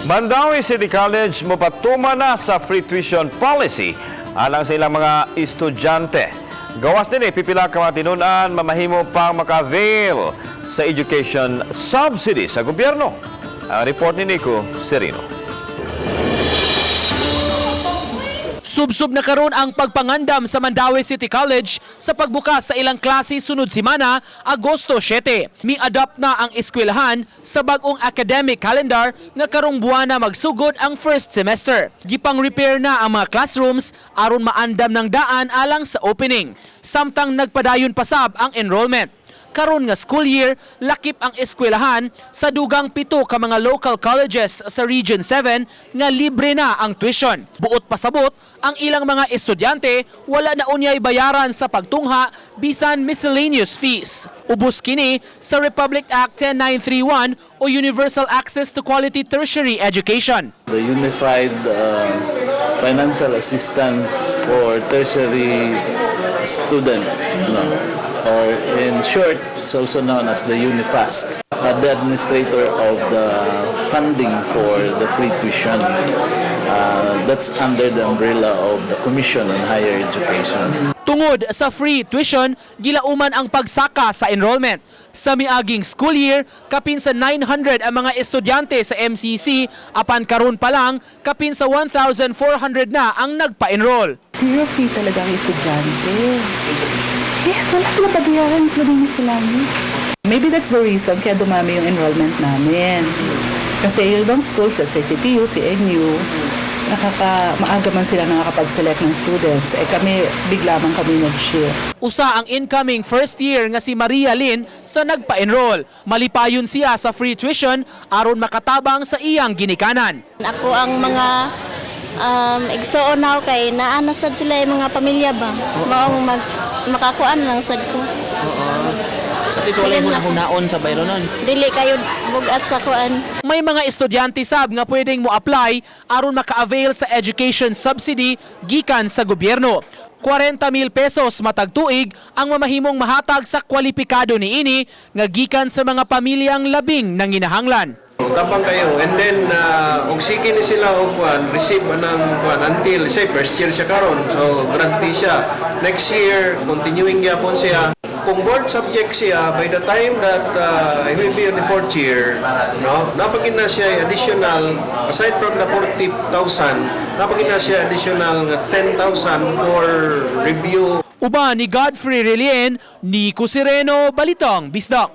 Mandaue City College mopatuman na sa free tuition policy alang sa ilang mga estudyante. Gawas din pipila ka mga tinunan mamahimo pang maka-avail sa education subsidy sa gobyerno. Ang report ni Nico Serino. Subsub na karon ang pagpangandam sa Mandaue City College sa pagbukas sa ilang klase sunod semana, Agosto 7. Mi-adapt na ang eskwelahan sa bag-ong academic calendar nga karong buwana magsugod ang first semester. Gipang-repair na ang mga classrooms aron maandam ng daan alang sa opening. Samtang nagpadayon pasab ang enrollment. Karon nga school year, lakip ang eskwelahan sa dugang 7 ka mga local colleges sa Region 7 nga libre na ang tuition. Buot pasabot, ang ilang mga estudyante wala na unyay bayaran sa pagtungha bisan miscellaneous fees. Ubos kini sa Republic Act 10931 o Universal Access to Quality Tertiary Education. The Unified Financial Assistance for Tertiary Students, no? Or in short, it's also known as the UniFAST. The administrator of the funding for the free tuition, that's under the umbrella of the Commission on Higher Education. Tungod sa free tuition, gilauman ang pagsaka sa enrollment. Sa miaging school year, kapin sa 900 ang mga estudyante sa MCC, apan karon pa lang, kapin sa 1,400 na ang nagpa-enroll. Zero fee talaga ang estudyante. Yes, wala sila babayaran, including miscellaneous. Maybe that's the reason kaya dumami yung enrollment namin. Kasi yung ibang schools, let's say CTU, CNU, maaga man sila nakakapag-select ng students. Eh kami, bigla man kami nag-shift. Usa ang incoming first year nga si Maria Lynn sa nagpa-enroll. Malipayon siya sa free tuition aron makatabang sa iyang ginikanan. Ako ang mga igsuon na kay naa na sad sila yung mga pamilya ba. Maong makakuan lang sad ko. At least walay hunahunaon sa bayronon. Dili kayo bugat sa kuan. May mga estudyante sab nga pwedeng mo-apply aron maka-avail sa education subsidy gikan sa gobyerno. 40 mil pesos matag tuig ang mamahimong mahatag sa kwalipikado niini nga gikan sa mga pamilyang labing nanginahanglan. Tapang kayo and then og sige ni sila og kuan receive anang kuan until say first year siya karon, so grantee siya. Next year, continuing gyapon siya. Kung board subject siya, by the time that he will be on the fourth year, no, napagin na siya additional, aside from the 40,000, napagin na siya additional nga 10,000 for review. Uban ni Godfrey Relien, Nico Sireno, Balitang Bisdak.